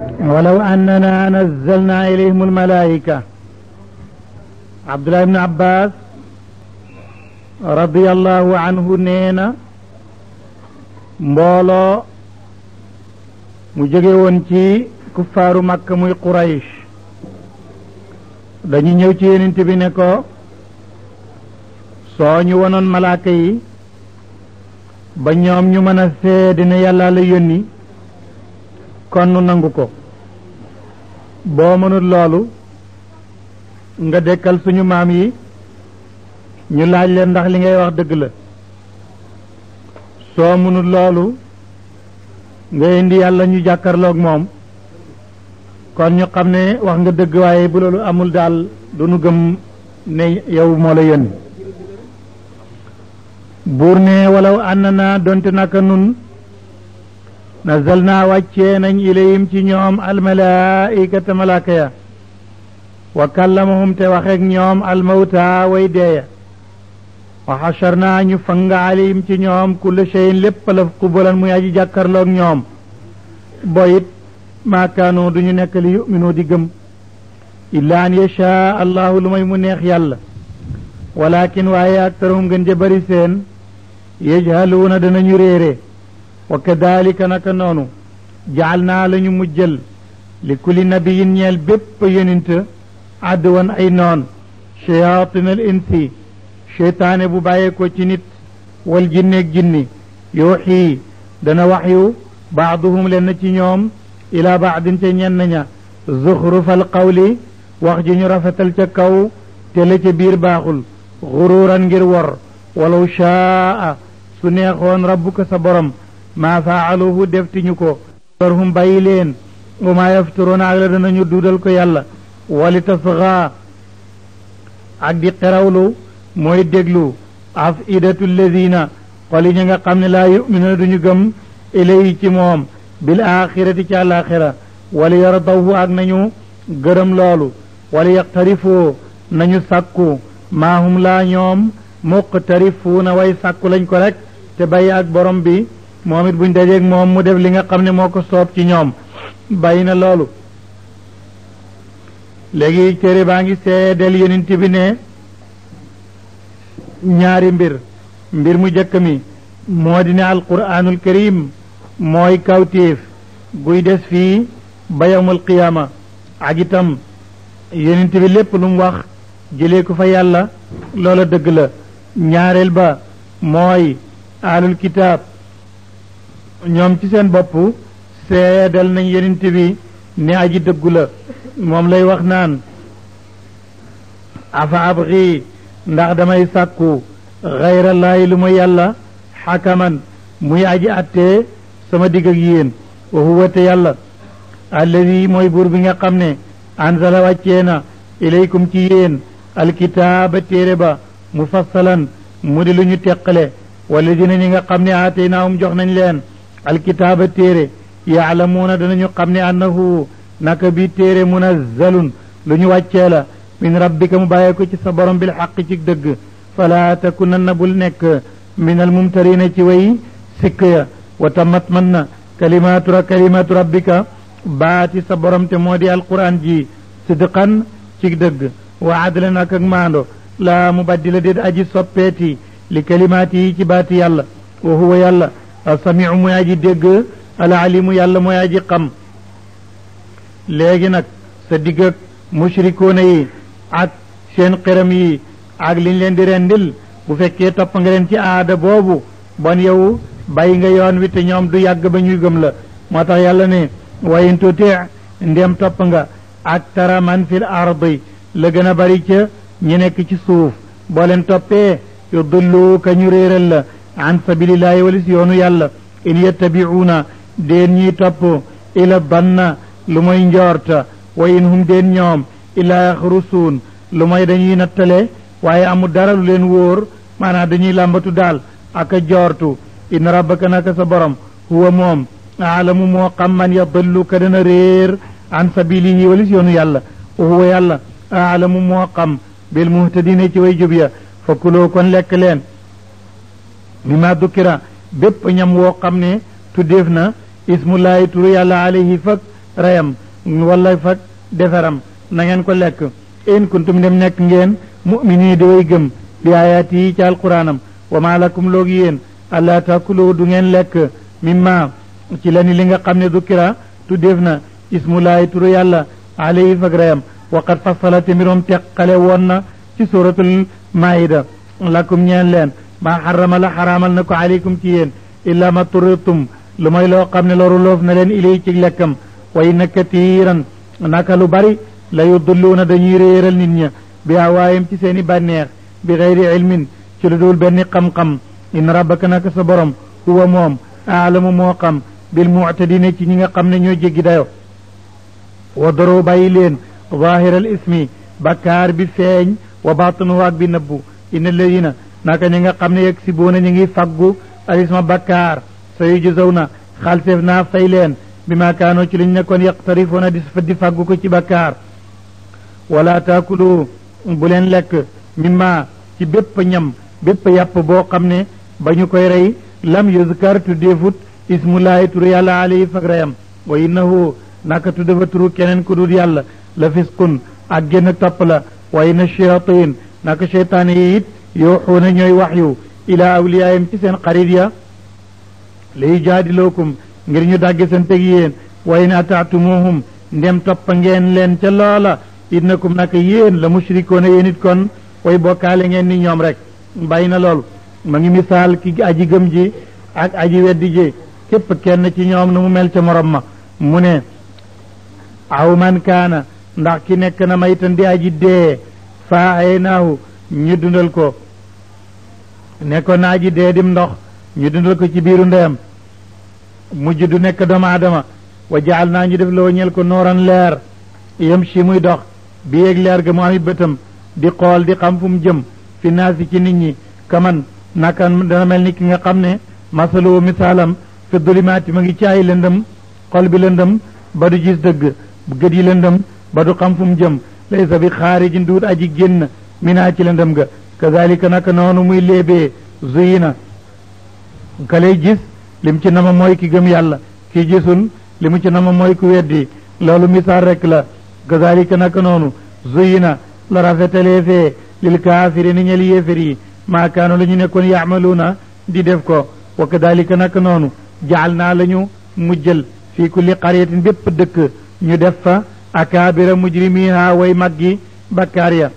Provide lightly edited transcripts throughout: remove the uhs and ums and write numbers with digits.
ولو أننا نزلنا إليهم الملائكة عبد الله بن عباس رضي الله عنه نينا mbooloo mu jóge woon ci kuffaaru Makka muy Quraysh dañu ñëw ci Yonent bi ne ko soo ñu wonoon malaaka yi ba ñoom ñu mën a seede ne yàlla la yónni kon nu nangu ko boo mënul loolu nga dekkal suñu maam yi ñu laaj leen ndax li ngay wax dëgg la soo mënul loolu nga indi yàlla ñu jàkkarloog moom kon ñu xam ne wax nga dëgg waaye bu loolu amul daal du nu gëm ne yow moo la yónni buur ne walaw annana donte naka nun nazalna wàccee nañ ilayhim ci ñoom almalaikata malaaka ya wa kallamahum te waxeek ñoom almawta way deeya wa xasharna ñu fanga alayhim ci ñoom kulla shay'in lépp la qubalan muy aji jàkkarloog ñoom boyit maakaanu duñu nekk li yuminu di gëm illa an yasha allahu lu may mu neex yàlla walakin waaye aktaruhum gën ja bari seen yajhaluuna danañu réere wa kadalika naka noonu jaal naa la ñu mujjal li kulli nabiyin ñeel bépp yonent adwan ay noon shayatin al insi seytaane bu bàyyee ko ci nit wal jinneeg jinni yooxii dana wax yu baaduhum leen ci ñoom ila baadin ca ñenn ña zuxrufal qawli wax ji ñu rafetal ca kaw te la ca biir baaxul xuruuran ngir wor walaw shaa su neexoon rabbuka sa borom maa faaluhu deftiñu ko darhum bàyyi leen wa maa yafturuuna ak la danañu duudal ko yàlla wali tasgaa ak di xerawlu mooy déglu afidatu alladina xoli ñi nga xam ne laa yuminuuna duñu gëm ilayhi ci moom bil axirati ci àlaxira wala yardawu ak nañu gërëm loolu wala yaqtarifoo nañu sàkku maahum laa ñoom muqtarifuuna way sàkku lañ ko rek te bàyyi ak borom bi moom it buñ dajeeg moom mu def li nga xam ne moo ko soob ci ñoom bàyyi na loolu léegi téere baa ngi seedeel yonent bi ne ñaari mbir mu jëkk mi moo di ne alquraanul karim mooy kawtéef guy des fii ba yawmul qiyaama ak itam yonent bi lépp lu mu wax jëlee ko fa yàlla loola dëgg la ñaareel ba mooy ahlul kitaab ñoom ci seen bopp seedal nañ yonent bi ne aji dëggu la moom lay wax naan afa abgi ndax damay sàkku xayrallaahi lu ma yàlla xakaman muy aji attee sama digg ak yéen wa huwa te yàlla alladi mooy buur bi nga xam ne anzala wàccee na ilaykum ci yéen alkitaaba téere ba mufassalan mu di lu ñu teqale wala dina ñi nga xam ne aataynaahum jox nañ leen alkitaaba téere yaalamuuna danañu xam ne annahu naka bi téere munazzalun lu ñu wàccee la min rabbika mu bàyyee ko ci sa borom bil xaq ci dëgg fala takunanna bul nekk min al mumtarina ci way sikk ya wa tamat man na kalimatu rabbika baati sa borom te moo di alquran ji sidqan ci dëgg wa adlan ak maando laa mubaddila déet aji soppeeti li kalimaati yi ci baati yàlla wa huwa yàlla asamiu mooy aji dégg al alimu yàlla mooy aji xam léegi nag sa digg ak mushrikoona yi ak seen xëram yi ak liñ leen di rendil bu fekkee topp nga leen ci aada boobu bon yow bàyyi nga yoon wi te ñoom du yàgg ba ñuy gëm la moo tax yàlla ne wayin tuti ndem topp nga ak tara man fil ardi la gën a bari ca ñi nekk ci suuf boo leen toppee yudullu ka ñu réeral la an sabilillahi walis yoonu yàlla in yattabi'una deen ñiy topp ila banna lu mooy njoorta wa in hum deen ñoom illa yaxrusuun lu mooy dañuy nattale waaye amul dara lu leen wóor maanaam dañuy làmbatu daal ak a joortu inna rabbaka naka sa borom huwa moom aalamu moo xam man yadillu ka dana réer an sabilihi walis yoonu yàlla wa huwa yàlla aalamu moo xam bil muhtadina ci way jub ya fa kuloo kon lekk leen mimma dukkira bépp ñam woo xam ne tuddeef na ismullahi turu yàlla alayhi fak reyam wala fak defaram na ngeen ko lekk in kuntum dem nekk ngeen mu'mini di way gëm bi ayaati yi ci alquraanam wa maa lakum loog yéen allaa taakulu du ngeen lekk mimma ci lani li nga xam ne dukira tuddeef na ismulaay turu yàlla alayhi fak reyam wa qad fassala te miroom teqale woon na ci suratul maida lakum ñeen leen maa xarama la xaraamal na ko aleykum ci yéen illa ma turitum lu may loo xam ne loru loof na leen ilay ci lekkam wa inna katiiran naka lu bari la yudulluuna dañuy réeral nit ña bi awaayam ci seeni bànneex bi xeyri ilmin ci lu dul benn xam-xam inna rabbaka naka sa borom huwa moom aalamu moo xam bil mu'tadina ci ñi nga xam ne ñoo jéggi dayo wa doro bàyyi leen zahiral ismi bakkaar bi feeñ wa batinuhu ak bi nëbbu inna alladina naka ñi nga xam ne yegg si boona ñi ngi faggu alisma bakkaar sa yujzawna xalseef naa fay leen bi ma kaanoo ci liñ nekkoon yaqtarifoona di faggu ko ci bakkaar wala taakulu bu leen lekk mimma ci bépp ñam bépp yàpp boo xam ne ba ñu koy rey lam yuzkar tuddeefut ismullahi turu yàlla alayhi fak reyam wa innahu naka tuddefa turu keneen ku dul yàlla la fisqun ak génn topp la wa inna shayatin naka cheytaan yi it yuuxuuna ñooy waxyu ila awliyaayam ci seen xarit ya lay jaadilookum ngir ñu dàgge seen teg yéen wa in ataatumuhum ndem toppa ngeen leen ca loola innakum naka yéen la mushrikoona yéen it kon way bokkaale ngeen ni ñoom rek bàyyi na loolu ma ngi misaal ki aji gëm ji ak aji weddi ji képp kenn ci ñoom nu mu mel ca morom ma mu ne aw man kaana ndax ki nekk na maytan di aji dee faaxaynaahu ñu dundal ko nekkoon na aji dee dim ndox ñu dundal ko ci biiru ndeyam mujj du nekk doomu aadama wa jaal naa ñu def loo ñel ko nooran leer yam si muy dox bi yeeg leer ga mu ami bëtam di xool di xam fu mu jëm fi naasi ci nit ñi kaman naka dana mel ni ki nga xam ne masalu misaalam fi dulimaati ma ngi ci ay lëndëm xol bi lëndëm ba du gis dëgg gët yi lëndëm ba du xam fu mu jëm laysa bi xaarijin duut aji génn minaa ci lëndëm ga kazalika naka noonu muy léebee zuyina ka lay gis lim ci nama mooy ki gëm yàlla ki gisul li mu ci nama mooy ku weddi loolu misaal rek la kazalika naka noonu zuyina la rafetalee fee lil kaafiri ni ñel yéefér yi maa kaanu la ñu nekkoon yaamaluuna di def ko wa kadalika naka noonu jaal naa la ñu mujjal fii kulli qaryatin bépp dëkk ñu def fa akaabira mujrimiha way maggi bakkaar ya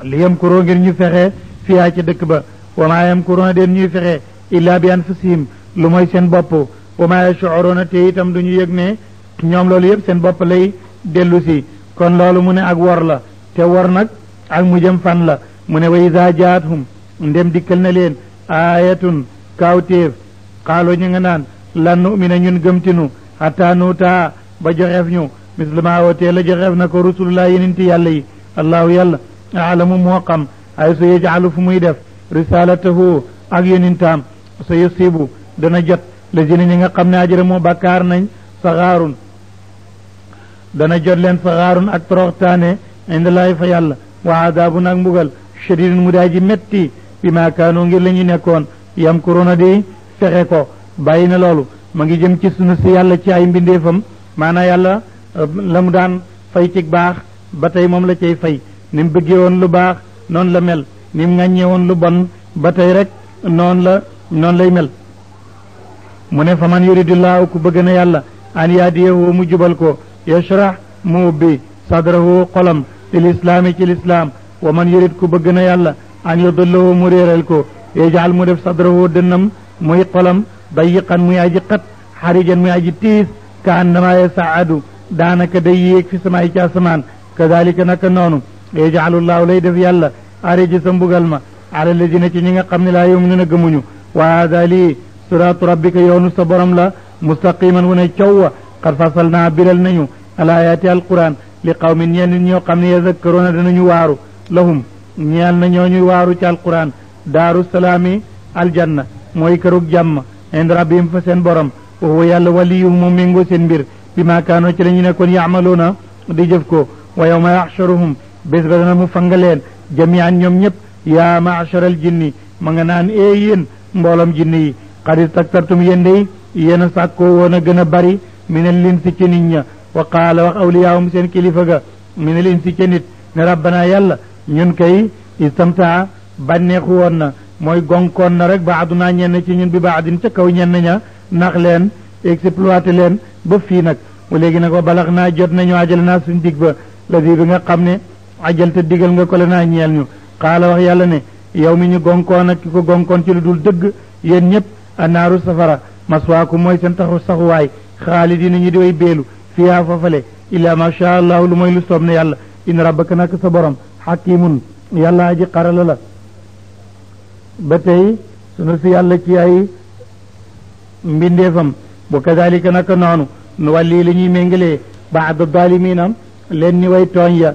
li yamkuroo ngir ñu fexe fiyaa ci dëkk ba wa maa yamkuroona den ñuy fexe illaa bi anfusihim lu mooy seen bopp wa maa yash'uruuna te itam du ñu yëg ne ñoom loolu yëpp seen bopp lay dellu si kon loolu mu ne ak wor la te wor nag ak mujjëm fan la mu ne wa iza jaathum ndem dikkal na leen aayatun kaawtéef xaaloo ñu nga naan lan nu'mina ñun gëmtinu hatta nuutaa ba joxeef ñu mislu maa wootee la joxeef na ko rusulullah yeninti yàlla yi allahu yàlla aalamu moo xam ay su yajaalu fu muy def risalatahu ak yenintaam sa yusibu dana jot la jëni ñi nga xam ne ajra moo bakkaar nañ saxaarun dana jot leen saxaarun ak toroxtaane indallaahi fa yàlla wa adaabun ak mbugal shadidun mu daa ji metti bi maa kaanu ngir la ñu nekkoon yamkuruna di fexe ko bàyyi na loolu ma ngi jëm ci sunu si yàlla ci ay mbindeefam maanaa yàlla la mu daan fay ci baax ba tey moom la cay fay ni mu bëggee woon lu baax noonu la mel ni mu ŋàññee woon lu bon ba tey rek noonu lay mel mu ne fa man yuridullahu ku bëgg na yàlla an yaadiyahu mu jubal ko yashrah mu ubbi sadrahu xolam lil islaami ci lislaam wa man yurid ku bëgg na yàlla an yudillahu mu réeral ko yajal mu def sadrahu dënnam muy xolam dayiqan muy aji xat xarijan muy aji tiis ka annama yasaadu daanaka day yéeg fi samaay ci asamaan kadalika naka noonu yajalullahu lay def yàlla ariji sa mbugal ma ala ladina ci ñi nga xam ne laa yuminuna gëmuñu wa hada lii siraatu rabbika yoonu sa borom la mustaqiman wu ne cawwa qad fasalnaa biral nañu al ayaati alquran li qawmin ñeen nit ñoo xam ne yazakkaruuna danañu waaru lahum ñeel na ñooñuy waaru ci alquran daaru salaami aljanna mooy kërug jàmm ind rabbihim fa seen borom wa huwa yàlla waliyuhum moom méngoo seen mbir bi maa kaanoo ci la ñu nekkoon yaamaluuna di jëf ko wa yawma yaxsharuhum bés ba dana mu fanga leen jamian ñoom ñëpp yaa macharal jinni ma nga naan yéen mbooloom jinni yi qad istaktartum yéen day yéen a sàkkoo woon a gën a bari minal insi ci nit ña wa qaala wax awliyaahum seen kilifa ga minal insi ci nit ne rabbana yàlla ñun kay istamtaa bànneexu woon na mooy gonkoon na rek baaduna ñenn ci ñun bi baadin ca kaw ñenn ña nax leen exploité leen ba fii nag wa léegi nag wa balax naa jot nañu ajal naa suñ dig ba la bi nga xam ne ajal te digal nga ko la naa ñeel ñu xaala wax yàlla ne yow mi ñu gonkoon ak ki ko gonkoon ci lu dul dëgg yéen ñëpp anaaru safara maswaaku mooy seen taxu saxuwaay xaalidina ñu di way beelu fiyaa foofale illa ma sha allahu lu mooy lu soob ne yàlla in rabbaka nak sa borom xakimun yàlla aji xarala la ba tey sunu si yàlla ci ay mbindeefam bu kadalika naka noonu nu wàlli li ñuy méngalee baada dalimina leen ni way tooñ ya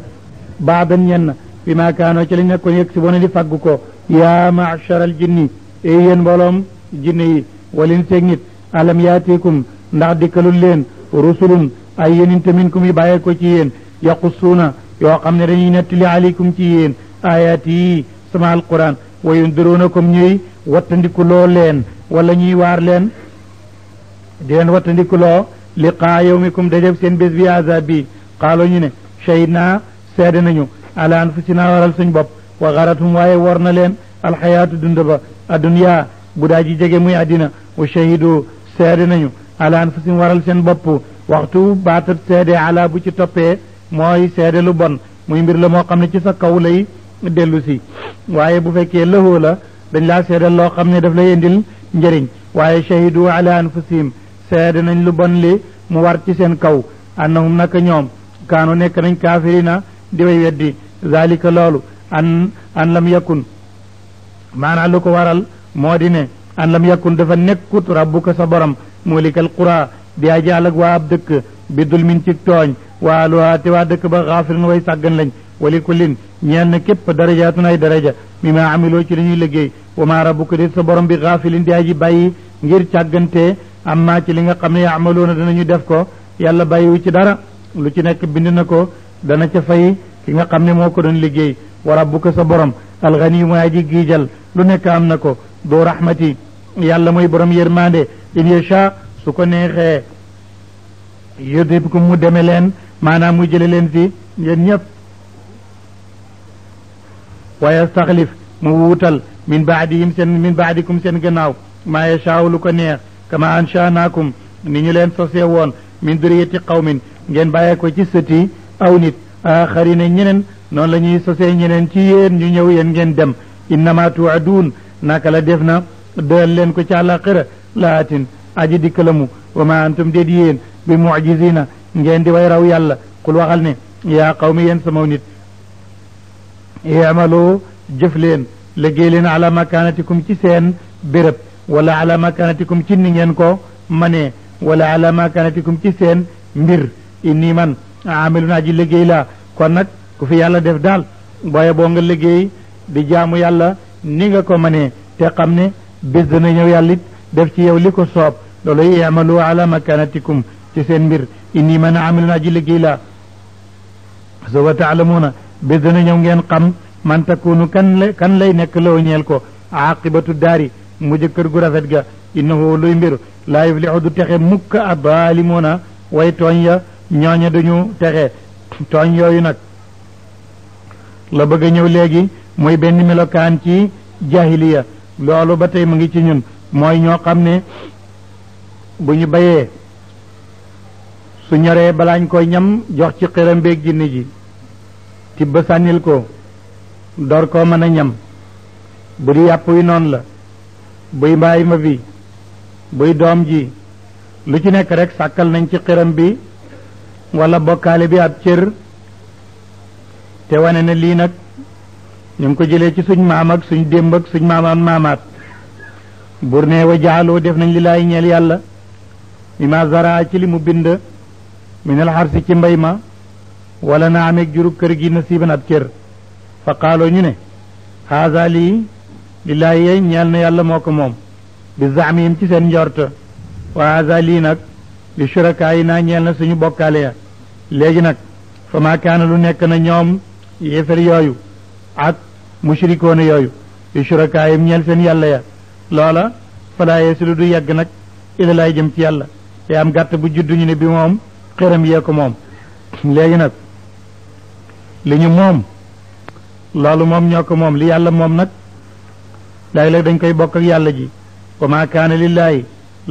baadan ñenn bi maa kaanoo ci lañ nekkoon yëg si bona di fàggu ko yaa macharal jinni ey yéen mbooloom jinne yi walin seeg nit alam yaatikum ndax dikkalul leen rusulun ay yonente minkum yi bàyyee ko ci yéen yaqussuuna yoo xam ne dañuy nettali aleykum ci yéen ayaat yi sama alquran wa yundiruunakum ñuy wattandikuloo leen wala ñuy waar leen di leen wattandikuloo liqaa yawmikum dajeg seen bés bi azab bi xaaloo ñu ne shahidnaa seede nañu ala anfusinaa waral suñ bopp wa garatum waaye war na leen alxayaatu dund ba adduniyaa bu daa ji jege muy àddina wa shahidu seede nañu ala anfusin waral seen bopp waxtu baatat seede ala bu ci toppee mooy seede lu bon muy mbir la moo xam ne ci sa kaw lay dellu si waaye bu fekkee lëhoo la dañ laa seedal loo xam ne daf lay indil njëriñ waaye shahidu ala anfusihim seede nañ lu bon li mu war ci seen kaw annahum naka ñoom kaanu nekk nañ kaafirina di way weddi zalika loolu an lam yakun maanaam lu ko waral moo di ne an lam yakun dafa nekkut rabbuka sa borom mulikal qura di ajaal ak waa ab dëkk bi dulmin ci tooñ waa luwaa te waa dëkk ba xaafirin way sàggan lañ wali kullin ñeel na képp darajaatun ay daraja mi ma amiloo ci lañuy liggéey wa ma rabbuka di sa borom bi xaafilin di aji bàyyi ngir càggante amma ci li nga xam ne yaamaloona danañu def ko yàlla bàyyiwu ci dara lu ci nekk bind na ko dana ca fay ki nga xam ne moo ko doon liggéey wa rabbuka sa borom alxani mooy aji giijal lu nekk am na ko doo rahmati yàlla mooy borom yërmande in yasha su ko neexee yudhibkum mu deme leen maanaam mu jële leen fi yéen ñëpp wa yastaxlif mu wuutal min baadikum seen gannaaw maa yashaaw lu ko neex kama anshaanaakum ni ñu leen sosee woon min duriyati qawmin ngeen bàyyee ko ci sëti aw nit axarina ñeneen noonu la ñuy sosee ñeneen ci yéen ñu ñëw yéen ngeen dem innama tuaduun naka la def na dël leen ko ci àllaaxira laatin aji dikkalamu wa ma antum déet yéen bi mucjizina ngeen di way raw yàlla qul waxal ne yaa qawmi yéen samaw nit imaloo jëf leen liggéey leen ala makanatikum ci seen béréb wala ala makanatikum ci ni ngeen ko manee wala ala makanatikum ci seen mbir inni man amilun aji liggéey laa kon nag ku fi yàlla def daal booye boo nga liggéey di jaamu yàlla ni nga ko manee te xam ne bés dana ñëw yàlla it def ci yow li ko soob loolu i'malu ala makanatikum ci seen mbir inni man amilun aji liggéey laa sawfa taalamuuna bés dana ñëw ngeen xam man takunu kan lay nekk loo ñeel ko aqibatu daari mujj kër gu rafet ga innahu luy mbir laa yuflixu du texe mukk addaalimuuna way tooñ ya ñooña duñu texe tooñ yooyu nag la bëgg a ñëw léegi mooy benn melokaan ci jahiliya loolu ba tey mu ngi ci ñun mooy ñoo xam ne bu ñu bayee su ñoree balaañ koy ñam jox ci xiram beeg jinne ji tibb sànnil ko door koo mën a ñam bu di yàpp wi noonu la buy mbaay ma bi buy doom ji lu ci nekk rek sàkkal nañ ci xiram bi wala bokkaale bi ab cër te wane ne lii nag ñu ngi ko jëlee ci suñ maam ak suñ démb ak suñ maamaan maamaat bur ne wa jaaloo def nañ li laay ñeel yàlla mi ma zara ci li mu bind minal xarsi ci mbay ma wala na ameeg juru kër gi nasiiban ab cër fa qaaloo ñu ne haasa lii lillaahi yey ñeel na yàlla moo ko moom bi zaamihim ci seen njort wa haasa lii nag li shurakaa yi naa ñeel na suñu bokkaale ya léegi nag fa maa kaana lu nekk na ñoom yéefar yooyu ak mushrikoona yooyu li shurakaayim ñeel seen yàlla ya loola falaa yasilu du yegg nag ila laay jëm ci yàlla te am gàtt bu juddu ñu ne bi moom xëram yee ko moom léegi nag li ñu moom loolu moom ñoo ko moom li yàlla moom nag léeg-léeg dañ koy bokk ak yàlla ji wa ma kaana lillaahi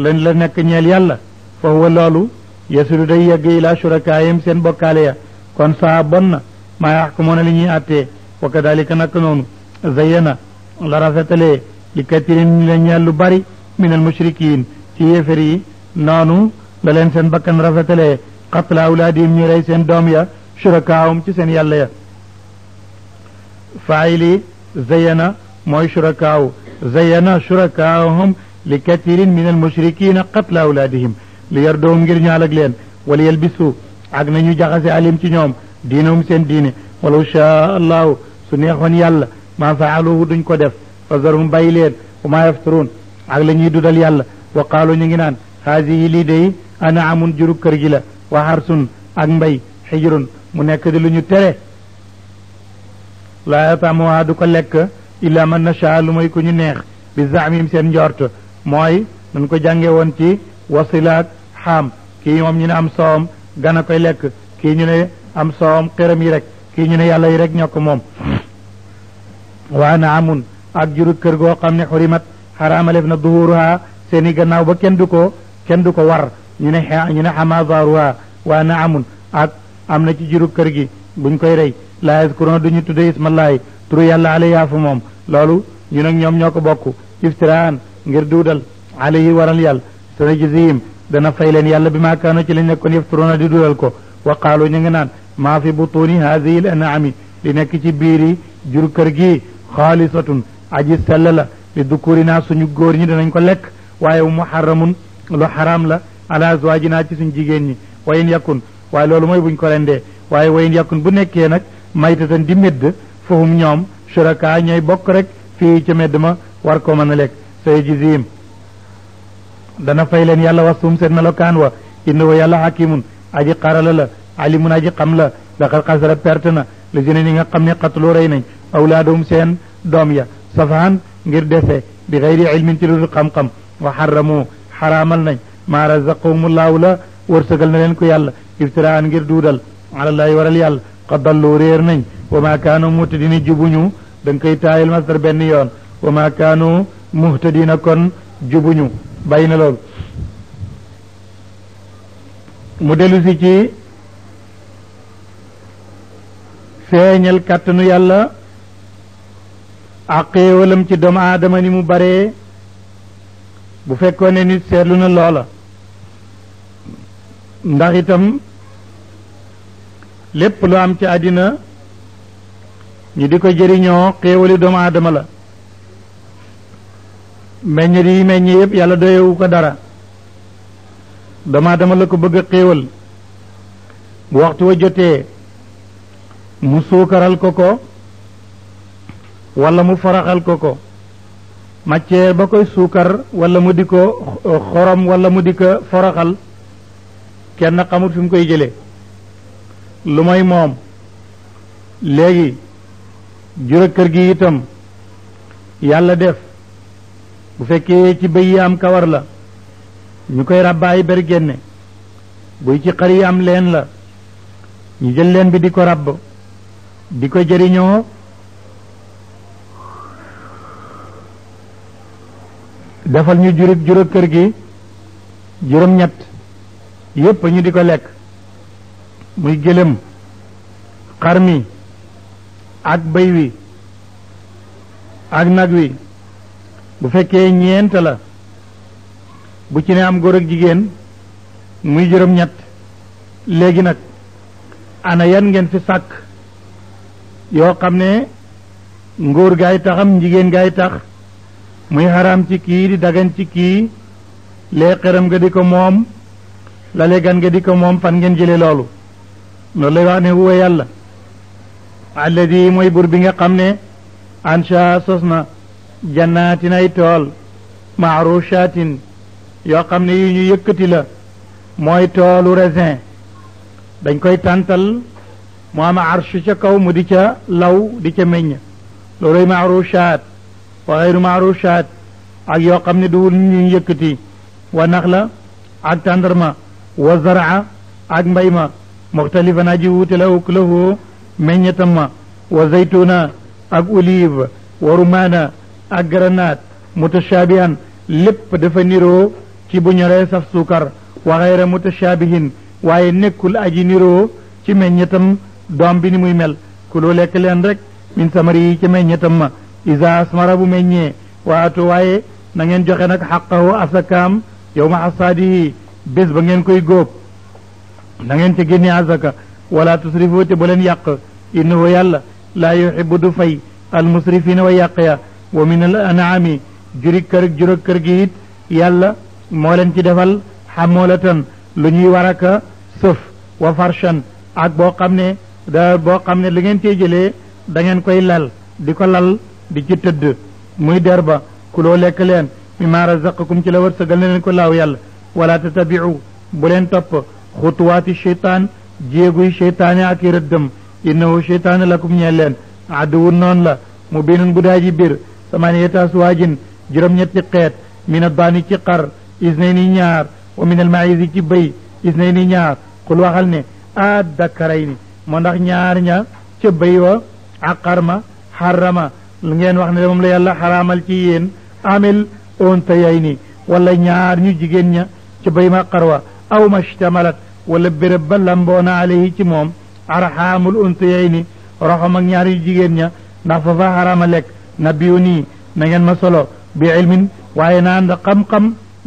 lan la nekk ñeel yàlla fa huwa loolu yasilu day yegg ila shurakaayim seen bokkaale ya kon saa bon na maa yaxkumuuna li ñuy àttee wa kadalika nak noonu zayyana la rafetalee li katirin la ñeel lu bari min al mushrikiin ci yéefar yi noonu la leen seen bakkan rafetalee qatla awlaadihim ñu rey seen doom ya shurakaahum ci seen yàlla ya faayili zayyana mooy shurakaahu zayyana shurakaahum li katirin min al mushrikiina qatla awlaadihim li yardoom ngir ñaal ak leen wala yelbisu ak nañu jaxase alim ci ñoom diinahum seen diine walaw shaa allahu su neexoon yàlla maa faaluhu duñ ko def fa zarhum bàyyi leen wa maa yaftaruun ak la ñuy dudal yàlla wa qaalu ñu ngi naan haadihi lii day anaamun juru kër gi la wa harsun ak mbay xijrun mu nekk di lu ñu tere laa yataamuha du ko lekk illa man nashaa lu may ku ñu neex bi zaamim seen njort mooy nañ ko jànge woon ci wasilaak xaam kii moom ñu ne am soowam gana koy lekk kii ñu ne am soowam xiram yi rek kii ñu ne yàlla yi rek ñoo ko moom waa na amun ak juru kër goo xam ne xurimat xaraamalef na duhuruha seeni gannaaw ba kenn du ko war ñu ne xamadaruha waa na amun ak am na ci juru kër gi buñ koy rey laa yaskuruna duñu tudde ismallahi turu yàlla alayha fa moom loolu ñu nag ñoom ñoo ko bokk iftiraan ngir duudal alayhi waral yàlla sanajzihim dana fay leen yàlla bi maa kaano ci lañ nekkoon yafturuna di duudal ko wa qaalu ñu ngi naan maa fi butuni haadihi l anaami li nekk ci biiri jur kër gi xaalisatun aji sell la li dukurina suñu góor ñi danañ ko lekk waaye muharramun lu xaraam la ala azwaajina ci suñu jigéen ñi wayin yakun waaye loolu mooy buñ ko rendee waaye wayin yakun bu nekkee nag maytatan di médd fahum ñoom shuraka ñooy bokk rek fii ca medd ma war ko mën a lekk sayajzihim dana fay leen yàlla wasum seen melokaan wa innahu yàlla hakimun aji xarala la alimun aji xam la laqad xasara perte na lazina ni nga xam ne xatloo rey nañ awlaadum seen doom ya safahan ngir dese bi xayri ilmin ci lu dul xam-xam wa xarramu xaraamal nañ maa razaqahumullahu la wërsëgal na leen ko yàlla iftiraan ngir duudal alallahi waral yàlla qad dallu réer nañ wa ma kaanu muhtadina jubuñu da nga koy taayil masdar benn yoon wa ma kaanu muhtadina kon jubuñu bàyyi na loolu mu dellu si ci feeñal kàttanu yàlla ak xéewalam ci doomu aadama ni mu baree bu fekkoon ne nit seetlu na loola ndax itam lépp lu am ci àddina ñu di ko jëriñoo xéewali doomu aadama la meññet yi meññ yëpp yàlla doyewu ko dara doomu aadama la ko bëgg a xéewal bu waxtu wa jotee mu suukaral ko wala mu faraxal ko matière ba koy suukar wala mu di ko xorom wala mu di ko faraxal kenn xamut fi mu koy jëlee lu mooy moom léegi jura kër gi itam yàlla def bu fekkee ci bëy yi am kawar la ñu koy rabbaay ber génne buy ci xar yi am leen la ñu jël leen bi di ko rabb di ko jëriñoo defal ñu jura kër gi juróom-ñett yépp ñu di ko lekk muy gëlëm xar mi ak bëy wi ak nag wi bu fekkee ñeent la bu ci ne am góor ak jigéen muy juróom-ñett léegi nag ana yan ngeen fi sàkk yoo xam ne ngóor gaay taxam jigéen gaay tax muy xaraam ci kii di dagan ci kii lee xeram nga di ko moom la legan nga di ko moom fan ngeen jële loolu loolu lay wax ne huwa yàlla alladi mooy bur bi nga xam ne ansha sos na jannaatin ay tool maarushatin yoo xam ne yu ñu yëkkati la mooy toolu raisin dañ koy tàntal mu am arsh ca kaw mu di ca law di ca meññ looluy maarushaat wa xayru maarushaat ak yoo xam ne duwul ñu yëkkati wa nax la ak tàndarma wa zaraa ak mbay ma muxtalifan aji wuute la uklahu meññetam ma wa zaytuna ak olive wa rumaana ak grenade mutashabihan lépp dafa niroo ci bu ñoree saf suukar wa xayra mutashabihin waaye nekkul aji niroo ci meññetam doom bi ni muy mel kuloo lekk leen rek min samari yi ci meññetam ma isa asmara bu meññee waatu waaye na ngeen joxe nag xaqahu asakaam yow ma xasaadihi bés ba ngeen koy góob na ngeen ca génne asaka wala tusrifu te bu leen yàq innahu yàlla laa yuxibu du fay al musrifina wa yàq ya wa min al anaami juróog kër gi it yàlla moo leen ci defal xamoolatan lu ñuy war aka sëf wa farshan ak boo xam ne li ngeen tee jëlee da ngeen koy lal di ko lal di ci tëdd muy der ba kuloo lekk leen mimma razaqakum ci la wërsëgal na leen ko laaw yàlla wala tatabiu bu leen topp xutuwaati cheytaan jéeguy cheytaane ak i rëddëm innahu cheytaane lakum ñeel leen aduwun noonu la mu binun bu daa ji bir samaniyata aswaajin juróom-ñetti xeet min addaani ci xar isnayni ñaar wa min almaisi ci bëy isnayni ñaar xul waxal ne addakarayni moo ndax ñaar ña ca bëy wa ak xar ma xarama lu ngeen wax ne moom la yàlla xaraamal ci yéen amil untayayni wala ñaar ñu jigéen ña ca bëy ma xar wa aw mashtamalat wala béréb ba lamboona alayhi ci moom arxaamul untayayni roxam ak ñaar yu jigéen ña ndax fa fa xaraama lekk nabiyu nii na ngeen ma solo bi ilmin waaye na ànd xam-xam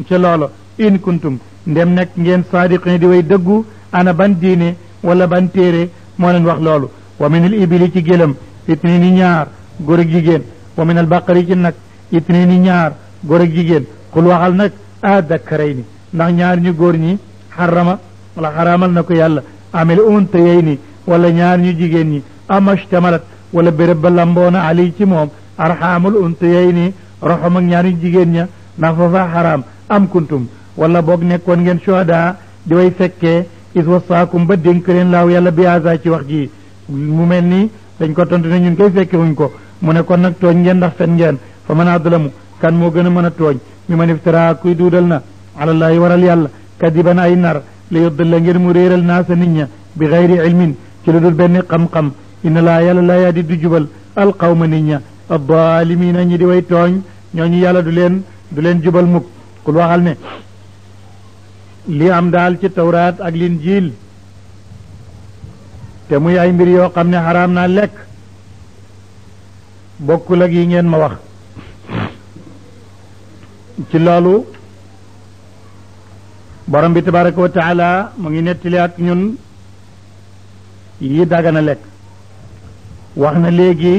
ca loolo in kuntum ndem nekk ngeen saadiqin di way dëggu ana ban diine wala ban téere moo leen wax loolu wa min al ibili ci gélëm itnini ñaar góor ak jigéen wa min al baqari ci nag itnini ñaar góor ak jigéen xul waxal nag addakarayni ndax ñaar ñu góor ñi xarama wala xaraamal na ko yàlla amel untayayni wala ñaar ñu jigéen ñi amashtamalat wala béréb ba lamboona ali ci moom arxaamul untayayni roxam ak ñaar ñu jigéen ña ndax fa fa xaraam am kuntum wala boog nekkoon ngeen shuhada di way fekkee is wasaakum ba dénk leen laaw yàlla bi asa ci wax ji mu mel ni dañ ko tontu ne ñun koy fekke wuñ ko mu ne kon nag tooñ ngeen ndax fen ngeen fa man adlamu kan moo gën a mën a tooñ mi man iftara kuy duudal na alallahi waral yàlla kadiban ay nar li yuddilla ngir mu réeral naasa nit ña bi gayri ilmin ci lu dul benn xam-xam inna laa yàlla laa yaa di du jubal alqawma nit ña addaalimina ñi di way tooñ ñooñu yàlla du leen jubal mukk kul waxal ne li am daal ci tawraat ak linjiil te muy ay mbir yoo xam ne xaraam naa lekk bokkul ak yi ngeen ma wax ci loolu borom bi tabaraka wa taala mu ngi nettali ak ñun yi dagana lekk wax na léegi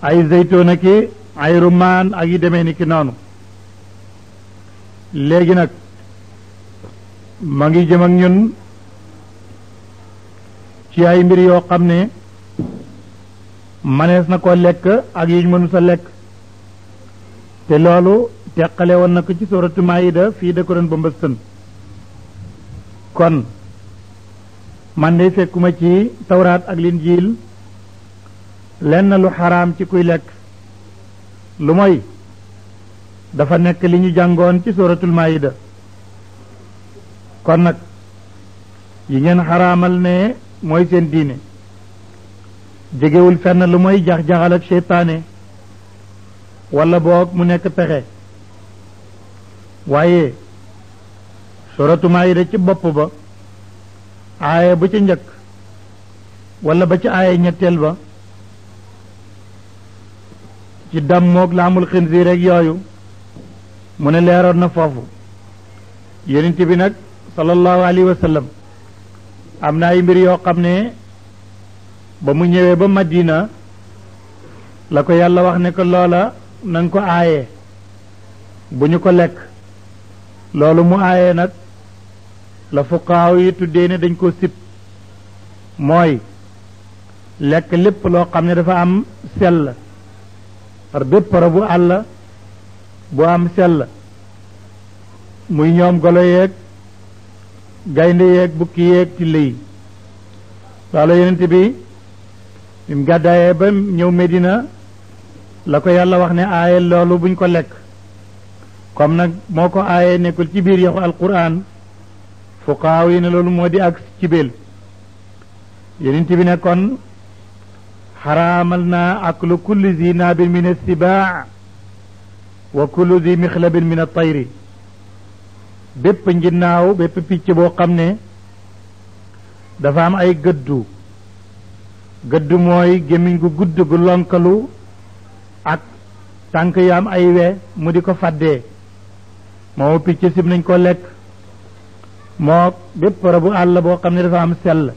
ay zeytoona ki ay rumaan ak yi demee ni ki noonu léegi nag ma ngi jëm ak ñun ci ay mbir yoo xam ne manees na ko lekk ak yi ñu mënu sa lekk te loolu teqale woon na ko ci suratu maida fii da ko doon ba mbëstën kon man de fekkuma ci tawraat ak linjiil lenn lu xaraam ci kuy lekk lu mooy dafa nekk li ñu jàngoon ci suratul maida kon nag yi ngeen xaraamal ne mooy seen diine jegewul fenn lu mooy jax-jaxal ak seytaane wala boog mu nekk pexe waaye suratu maida ci bopp ba aaya ba ca njëkk wala ba ca aaya ñetteel ba ci dammoog laamul xinziir rek yooyu mu ne leeroon na foofu yonent bi nag sallallahu alayhi wa sallam am na ay mbir yoo xam ne ba mu ñëwee ba Madina la ko yàlla wax ne ko loola na nga ko aaye bu ñu ko lekk loolu mu aaye nag la fuqaaw yi tuddee ne dañ ko sib mooy lekk lépp loo xam ne dafa am sell par bépp rabu àll bu am sell muy ñoom golo yeeg gaynde yeeg bukki yeeg till yi loolu yonent bi mu gàddaayee ba ñëw Medina la ko yàlla wax ne aaye loolu buñ ko lekk comme nag moo ko aaye nekkul ci biir yaxu alquran fuqaaw yi ne loolu moo di ak cibeel yonent bi ne kon xaraamal naa aklu kulli zi naabin min assibaa wa kullu zi mixlabin min at-tayri bépp njinnaaw bépp picc boo xam ne dafa am ay gëddu gëddu mooy gémmiñ gu gudd gu lonkalu ak tànk yu am ay we mu di ko fàddee moo picc sib nañ ko lekk moo bépp rabu àll boo xam ne dafa am sell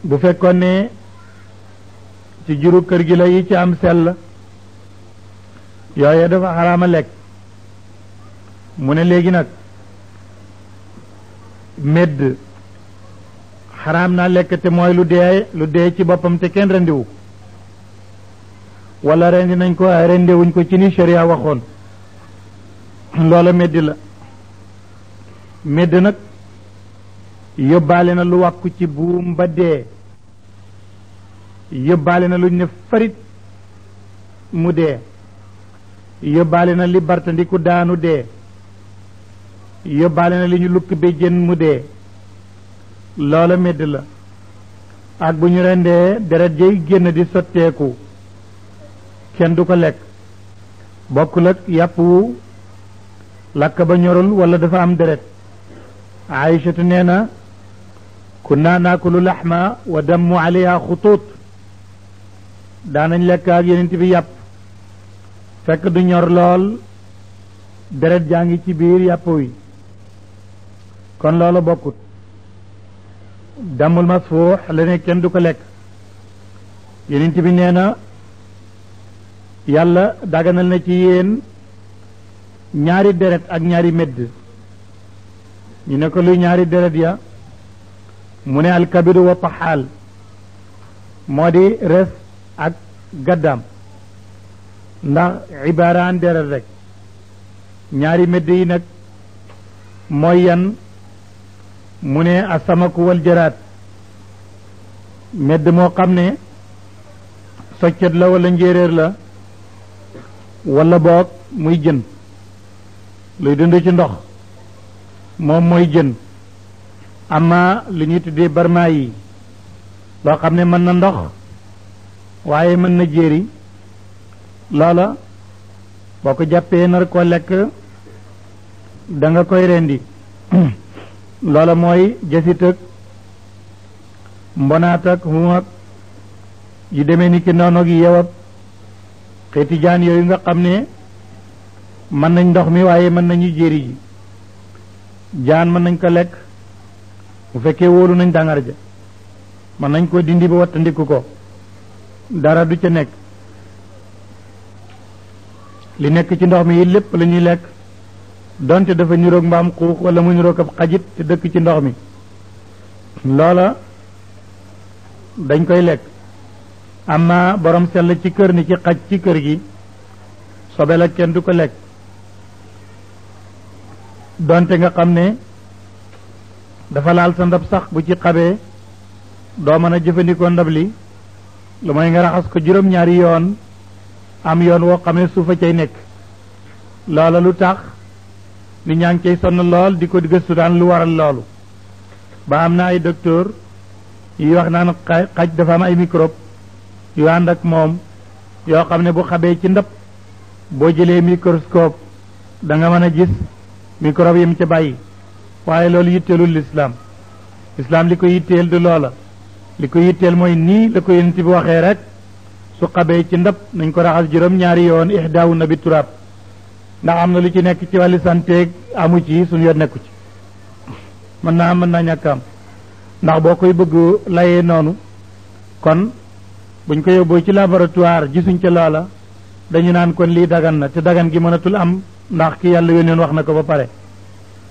bu fekkoon ne ci juru kër gi la yi ci am sell yooye dafa xaraama lekk mu ne léegi nag medd xaraam naa lekk te mooy lu dee ci boppam te kenn rendiwu wala rendi nañ ko ay rendiwuñ ko ci ni sharia waxoon loola medd la medd nag yóbbaale na lu wàkku ci buum ba dee yóbbaale na luñ ne farit mu dee yóbbaale na li bartandiku daanu dee yóbbaale na li ñu lukk be jën mu dee loola medd la ak bu ñu rendee deret jay génn di sotteeku kenn du ko lekk bokkul ak yàpp wu lakk ba ñorul wala dafa am deret aïchatu nee na kunna naakulu laxma wa dammu alayha xutuut daanañ lekk ak yenent bi yàpp fekk du ñor lool deret jaa ngi ci biir yàpp wi kon loola bokkut damul masfuux la ne kenn du ko lekk yenent bi nee na yàlla daganal na ci yéen ñaari deret ak ñaari medd ñu ne ko luy ñaari deret ya mu ne alkabidu wa taxaal moo di res ak gaddaam ndax ibaaraan deret rek ñaari medd yi nag mooy yan mu ne asamaku wal jaraat medd moo xam ne soccet la wala njéeréer la wala boog muy jën luy dund ci ndox moom mooy jën ama li ñuy tuddee barma yi loo xam ne mën na ndox waaye mën na jéeri loola boo ko jàppee nar ko lekk da nga koy rendi loola mooy jasit ak mbonaat ak humag yu demee ni ki noonu ak yewab xeeti jaan yooyu nga xam ne mën nañ ndox mi waaye mën nañu jéeri ji jaan mën nañ ko lekk bu fekkee wóolu nañ dangar ja mën nañ ko dindi ba wattandiku ko dara du ca nekk li nekk ci ndox mi yi lépp la ñuy lekk donte dafa niroog mbaam xuux wala mu niroog ab xajit te dëkk ci ndox mi loola dañ koy lekk amma borom sell ci kër ni ci xaj ci kër gi sobe la kenn du ko lekk donte nga xam ne dafa laal sa ndab sax bu ci xabee doo mën a jëfandikoo ndab li lu mooy nga raxas ko juróom-ñaari yoon am yoon woo xam ne suufa cay nekk loola lu tax nit ñaa ngi cay sonn lool di ko gëstu daan lu waral loolu ba am na ay docteur yi wax naan xaj dafa am ay microbe yu ànd ak moom yoo xam ne bu xabee ci ndab boo jëlee microscope da nga mën a gis microbe yi mu ca bàyyi waaye loolu yitteelul lislaam li ko yitteel du loola li ko yitteel mooy nii la ko yonent bi waxee rek su xabee ci ndab nañ ko raxas juróom-ñaari yoon ihdaawu na bi turaab ndax am na lu ci nekk ci wàllu santé amu ci suñu yoon nekku ci mën naa am mën naa ñàkk am ndax boo koy bëgg layee noonu kon buñ ko yóbboo ci laboratoire gisuñ ca loola dañu naan kon lii dagan na te dagan gi mënatul am ndax ki yàlla yónneen wax na ko ba pare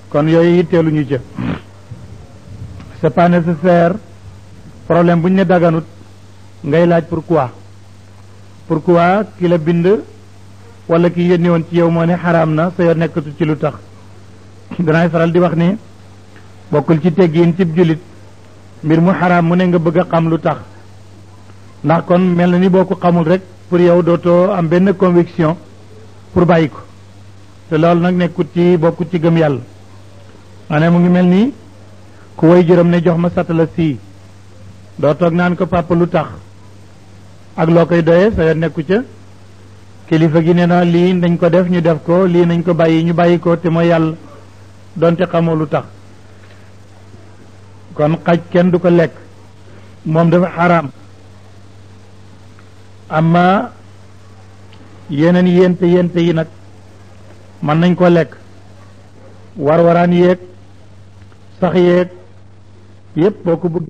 kon yooyu yitteeluñu ca c'est pas nécessaire problème buñ ne daganut ngay laaj pourquoi ki la bind wala ki yónni woon ci yow moo ne xaraam na sa yoon nekkatu ci lu tax danaay faral di wax ni bokkul ci teggiin cib julit mbir mu xaraam mu ne nga bëgg a xam lu tax ndax kon mel na ni boo ko xamul rek pour yow dootoo am benn conviction pour bàyyi ko te loolu nag nekkut ci bokkut ci gëm yàlla maanaam mu ngi mel ni ku way jërëm ne jox ma satala sii doo toog naan ko papa lu tax ak loo koy doyee sa yoon nekku ca kilifa gi nee na lii nañ ko def ñu def ko lii nañ ko bàyyi ñu bàyyi ko te mooy yàlla donte xamoo lu tax kon xaj kenn du ko lekk moom dafa xaraam amma yeneen yente yi nag mën nañ ko lekk war-waraan yéeg sax yéeg yépp boo ko bëgg